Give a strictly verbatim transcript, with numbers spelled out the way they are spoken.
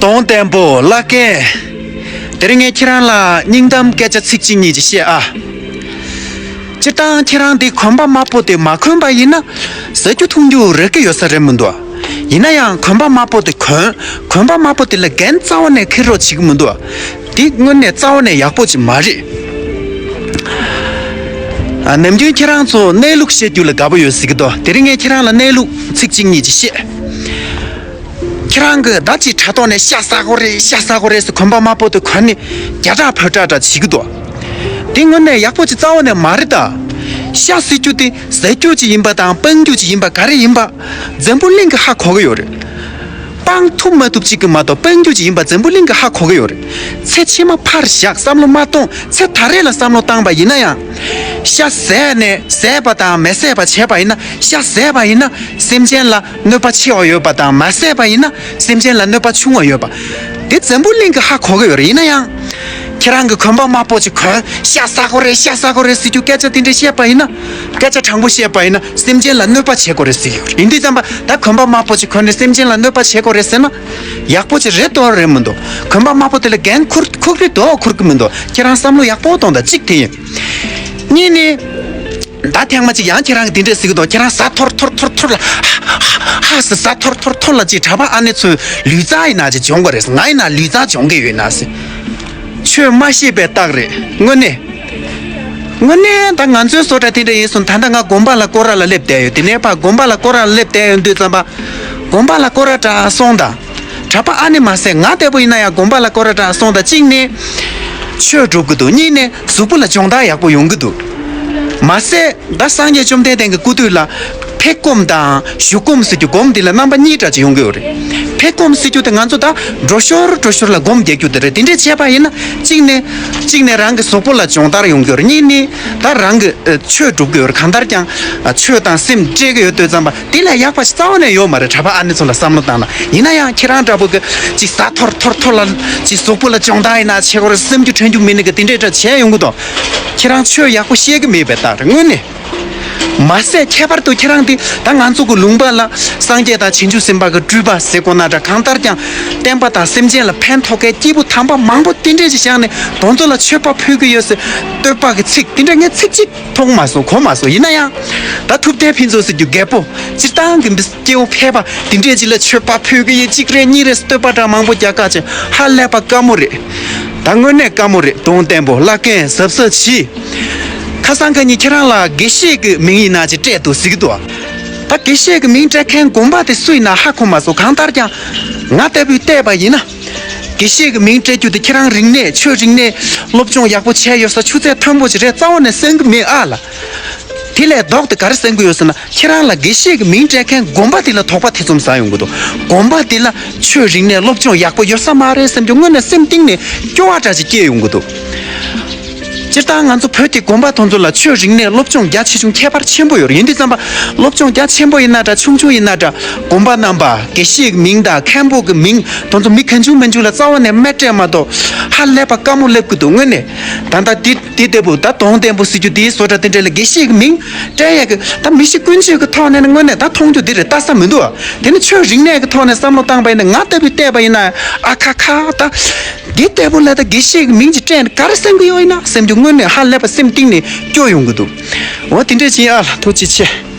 གདོང་བརྟན་པོ་བླ་རྒན། དེ་རིང་ངས་ཁྱེད་རང་ལ་སྙིང་གཏམ་སྐད་ཆ་ཚིག་གཅིག་གཉིས་ཅིག་བཤད་ཨ། སྤྱིར་བཏང་ཁྱེད་རང་འདི་གོན་པ་དམར་པོ་དེ་མ་གོན་པ་ཡིན་ན། ཟ་རྒྱུ་འཐུང་རྒྱུ་རག་གི་ཡོད་ས་རེད་མི་འདུག་ཡིན་ན་ཡང་གོན་པ་དམར་པོ་དེ་གོན། གོན་པ་དམར་པོ་དེ་ལ་འགན་རྩ་བ་ནས་འཁྱེར་རོགས་བྱེད་ཀྱི་མི་འདུག་འདི་དངོས་གནས་རྩ་བ་ནས་ཡག་པོ་ཅིག་མ་རེད། ཨ། ནམ་རྒྱུན་ཁྱེད་རང་ཚོ་གནས་ལུགས་བཤད་རྒྱུ་ལ་དགའ་པོ་ཡོད་ཟེར་གྱི་འདུག་དེ་རིང་ངས་ཁྱེད་རང་ལ་གནས་ལུགས་ཚིག་གཅིག་གཉིས་ཅིག་བཤད། ཁྱེད་རང་གིས་ད་ཅིག་དྲ་ཐོག་ནས་ཤ་ཟ་དགོས་རེད་ཤ་ཟ་དགོས་རེད་ཟེར་གོན་པ་དམར་པོ་དེ་གོན་ནས་རྒྱ་གྲགས་བོད་གྲགས་འདྲ་བྱེད་ཀྱི་འདུག་དེ་དངོས་གནས་ཡག་པོ་ཅིག་རྩ་བ་ནས་མ་རེད་ད། ཤ་ཟེར་རྒྱུ་དེ་ཟ་རྒྱུ་ཅིག་ཡིན་པ་དང་སྤང་རྒྱུ་ཅིག་ཡིན་པ་ག་རེ་ཡིན་པ། འཛམ་བུ་གླིང་གི་ཧ་གོ་གི་ཡོད་རེད། སྤང་ཐུབ་མ་ཐུབ་ཅིག་གི་མ་གཏོགས་སྤང་རྒྱུ་ཅིག་ཡིན་པ་འཛམ་བུ་གླིང་གི་ཧ་གོ་གི་ཡོད་རེད། ཚེ་ཕྱི་མ་ཕར་བཞག་བསམ་བློ་མ་གཏོང་ཚེ་ད་རེས་ལ་བསམ་བློ་བཏང་པ་ཡིན་ན་ཡང་། ཤ་ཟས་ནས་ཟས་པ་དང་མ་ཟས་པ་བྱས་པ་ཡིན་ན་ཤ་ཟས་པ་ཡིན་ན་སེམས་ཅན་ལ་གནོད་པ་ཆེ་བ་ཡོད་པ་དང་མ་ཟས་པ་ཡིན་ན་སེམས་ཅན་ལ་གནོད་པ་ཆུང་བ་ཡོད་པ། དེ་འཛམ་བུ་གླིང་གི་ཧ་གོ་གི་ཡོད་རེད་ཡིན་ན་ཡང་། ཁྱེད་རང་གི་གོན་པ་དམར་པོ་ཅིག་གོན་ཤ་ཟ་དགོས་རེད་ཤ་ཟ་དགོས་རེད་ཟེར་རྒྱུ་སྐད་ཆ་དེ་འདྲ་བཤད་པ་ཡིན་ན། སྐད་ཆ་དྲང་པོ་བཤད་པ་ཡིན་ན་སེམས་ཅན་ལ་གནོད་པ་བྱེད་དགོས་རེད་ཟེར་གྱི་ཡོད་རེད། ཡིན་དུས་ཙམ་པ་ད་གོན་པ་དམར་པོ་ཅིག་གོན་ནས་སེམས་ཅན་ལ་གནོད་པ་བྱེད་དགོས་རེད་ཟེར་ན། ཡག་པོ་ཅིག་རེད་དོ་རེད་མི་འདུག་གོན་པ་དམར་པོ་དེ་ལ་འགན་འཁུར་འཁུར་གི་རེད་དོ་འཁུར་གི་མི་འདུག་ཁྱེད་རང་བསམ་བློ་ཡག་པོ་གཏོང་དང་གཅིག་དེ་ཡིན། གཉིས་ནི། ད་ཐེངས་མ་གཅིག་ཡང་ཁྱེད་རང་གི་འདི་འདྲས་ཟེར་གི་འདུག་ཁྱེད་རང་ཟ་ཐོར་ཐོར་ཐོར་ཐོར་ལ། ཧ་ཧ་ཧ་ཟེར་ཟ་ཐོར་ཐོར་ཐོར་ལ་ཅིག་གྲྭ་པ་ཨ་ནེ་ཚོའི་ལུས་རྩལ་ཡིན་ན་ཅིག་སྦྱོང་དགོས་རེད་ཟེར། ང་ཡིན་ན་ལུས་རྩལ་སྦྱོང་གི་ཡོད་ན་ཟེར། ཆོས་མ་ཤེས་པའི་རྟགས་རེད་དངོས་གནས། དངོས་གནས་ད་ང་ཚོའི་བཟོ་གྲྭ་དེ་འདྲ་ཡིན་སོང་ད་ལྟ་ང་དགོན་པ་ལ་སྐོར་ར་ལ་སླེབས་བསྡད་ཡོད། དེ་ནས་ཕར་དགོན་པ་ལ་སྐོར་ར་ལ་སླེབས་བསྡད་ཡོད་དུས་ཙམ་པ། དགོན་པ་ལ་སྐོར་ར་འདྲ་སོང་དང་། གྲྭ་པ་ཨ་ནེ་མ་ཟད་ང་ལྟ་བུ་ཡིན་ན་ཡང་དགོན་པ་ལ་སྐོར་ར་འདྲ་སོང་དང་གཅིག་ནས། ཆོས་སྒྲུབ་གི་འདུག་གཉིས་ནས་གཟུགས་པོ་ལ་སྦྱོང་བརྡར་ཡག་པོ་ཡོང་གི་འདུག་མ་ཟད་ད་སངས་རྒྱས་བཅོམ་ལྡན་འདས་ཀྱི་སྐུ་དུས་ལ། ཕེབས་སྒོམ་དང་བཞུགས་སྒོམ་ཟེར་རྒྱུ་སྒོམ་འདི་ལ་རྣམ་པ་གཉིས་འདྲ་ཅིག་ཡོང་གི་ཡོད་རེད། ཕེབས་སྒོམ་ཟེར་རྒྱུ་དེ་ང་ཚོ་ད་འགྲོ་ཞོར་འགྲོ་ཞོར་ལ་སྒོམ་རྒྱག་རྒྱུ་དེ་རེད། དེ་འདྲས་བྱས་པ་ཡིན་ན་གཅིག་ནས་གཅིག་ནས་རང་གི་གཟུགས་པོ་ལ་སྦྱོང་བརྡར་ཡོང་གི་ཡོད་རེད། གཉིས་ནས་ད་རང་གི་ཆོས་སྒྲུབ་ཀྱི་ཡོད་རེད། གང་ལྟར་ཀྱང་ཆོས་དང་སེམས་འདྲེས་ཀྱི་ཡོད་དུས་ཙམ་པ་དེ་ལས་ཡག་པ་ཞིག་རྩ་བ་ནས་ཡོད་མ་རེད། གྲྭ་པ་ཨ་ནེ་ཚོ་ལ་བསམ་བློ་བཏང་ན་ཡིན་ན་ཡང་ཁྱེད་རང་འདྲ་པོ་གི་ཅིག་ཟ་ཐོར་ཐོར་ཐོར་ལ་ཅིག་གཟུགས་པོ་ལ་སྦྱོང་བརྡར་ཡིན་ན་བྱེད་དགོས་རེད། སེམས་རྒྱུད་དྲན་རྒྱུ་མེད་ནི་གི་དེ་འདྲས་འདྲ་བྱས་ཡོང་གི་འདུག་ཁྱེད་རང་ཆོས་ཡག་པོ་ཤེས་ཀྱི་མེད་པའི་རྟགས་རེད་དངོས་གནས། མ་ཟད་ཁྱད་པར་དུ་ཁྱེད་རང་འདི་ད་ང་ཚོ་གི་ལུང་པ་ལ་སངས་རྒྱས་དང་བྱང་ཆུབ་སེམས་དཔའ་གི་སྤྲུལ་པ་ཟེར་དགོས་ན་འདྲ་གང་ལྟར་ཀྱང་བསྟན་པ་དང་སེམས་ཅན་ལ་ཕན་ཐོགས་མཁན་སྐྱེས་བུ་དམ་པ་མང་པོ་དེ་འདྲས་ཅིག་བཞག་ནས་དེ་ཚོ་ལ་མཆོད་པ་ཕུལ་གི་ཡོད་ཟེར་བསྟོད་པ་གི་ཚིག་དེ་འདྲ་ངས་ཚིག་གཅིག་མཐོང་མ་སོང་གོ་མ་སོང་། ཡིན་ན་ཡང་ད་ཐུབ་བསྟན་ཕུན་ཚོགས་ཟེར་རྒྱུ་རྒད་པོ་སྤྱིར་བཏང་གི་འདི་སྐྱེ་བོ་ཕལ་པ་དེ་འདྲས་ཅིག་ལ་མཆོད་པ་ཕུལ་གི་ཡོད་གཅིག་རེད་གཉིས་རེད་བསྟོད་པ་འདྲ་མང་པོ་རྒྱག་ཁ་ཆེ་ཧ་ལས་པ་དཀའ་མོ་རེད། ད་དངོས་གནས་དཀའ་མོ་རེད། གདོང་བརྟན་པོ་བླ་རྒན་གཟབ་གཟབ་གྱིས། ཁ་སང་ཁ་ཉིན་ཁྱེད་རང་ལ་དགེ་བཤེས་ཀྱི་མིང་ཡིན་ན་ཅིག་སྤྲད་འདུག་ཟེར་གྱི་འདུག་ད་དགེ་བཤེས་ཀྱི་མིང་སྤྲད་མཁན་དགོན་པ་དེ་སུ་ཡིན་ན་ཧ་གོ་མ་སོང་། གང་ལྟར་ཀྱང་ང་ལྟ་བུས་བལྟས་པ་ཡིན་ན། དགེ་བཤེས་ཀྱི་མིང་སྤྲད་རྒྱུ་དེ་ཁྱེད་རང་རིག་གནས་ཆོས་རིག་གནས་སློབ་སྦྱོང་ཡག་པོ་བྱས་ཡོད་ས་ཆུ་ཚད་མཐོན་པོ་ཞིག་རེད་རྩ་བ་ནས་གསན་གྱི་མེད་ཨ་ལ། དེ་ལས་ལྡོག་སྟེ་ག་རེ་གསན་གྱི་ཡོད་ཟེར་ན་ཁྱེད་རང་ལ་དགེ་བཤེས་ཀྱི་མིང་སྤྲད་མཁན་དགོན་པ་དེ་ལ་དོགས་པ་ཐེ་ཚོམ་ཟ་ཡོང་གི་འདུག་དགོན་པ་དེ་ལ་ཆོས་རིག་གནས་སློབ་སྦྱོང་ཡག་པོ་ཡོད་ས་མ་རེད་བསམ་རྒྱུ་དངོས་གནས་སེམས་གཏིང་ནས་སྐྱོ་བ་འདྲ་ཞིག་སྐྱེས་ཡོང་གི་འདུག་སྤྱིར་བཏང་ང་ཚོ་བོད་ཀྱི་དགོན་པ་དེ་ཚོ་ལ་ཆོས་རིག་གནས་སློབ་སྦྱོང་རྒྱ་ཆེ་ཆུང་ཁྱད་པར་ཆེན་པོ་ཡོད་རེད། ཡིན་དུས་ཙམ་པ་སློབ་སྦྱོང་རྒྱ་ཆེན་པོ་ཡིན་ན་འདྲ་ཆུང་ཆུང་ཡིན་ན་འདྲ་དགོན་པ་རྣམ་པ་དགེ་བཤེས་ཀྱི་མིང་དང་མཁན་པོ་གི་མིང་དེ་ཚོ་མི་གང་བྱུང་མང་བྱུང་ལ་རྩ་བ་ནས་མི་སྤྲད་མ་གཏོགས་ཧ་ལས་པ་དཀའ་མོ་སླེབས་ཀྱི་འདུག་དངོས་གནས་ད་ལྟ་འདི། དེ་ལྟ་བུ་ད་གདོང་བརྟན་པོ་ཟེར་རྒྱུ་དེའི་བཟོ་གྲྭ་དེ་འདྲ་ལ་དགེ་བཤེས་ཀྱི་མིང་སྤྲད་ཡག་གི་ད་མི་གཤིས་ཀུན་སྤྱོད་ཀྱི་ཐོག་ནས་ནི་དངོས་གནས་ད་མཐོང་རྒྱུ་འདི་རེད་ལྟ་ས་མི་འདུག་དེ་ནི་ཆོས་རིག་གནས་ཀྱི་ཐོག་ནས་བསམ་བློ་བཏང་པ་ཡིན་ན་ང་ལྟ་བུས་བལྟས་པ་ཡིན་ན་ཨ་ཁ་ཁ་ད་འདི་ལྟ་བུ་ལ་ད་དགེ་བཤེས་ཀྱི་མིང་ཅིག་སྤྲད་ནས་ག་རེ་གསན་གི་ཡོད་ཡིན་ན་སེམས་རྒྱུད་དངོས་གནས་ཧ་ལས་པ་སེམས་གཏིང་ནས་སྐྱོ་ཡོང་གི་འདུག་འོ་དེ་འདྲས་ཅིག་ཡིན་ཨ་ལ་ཐུགས་རྗེ་ཆེ།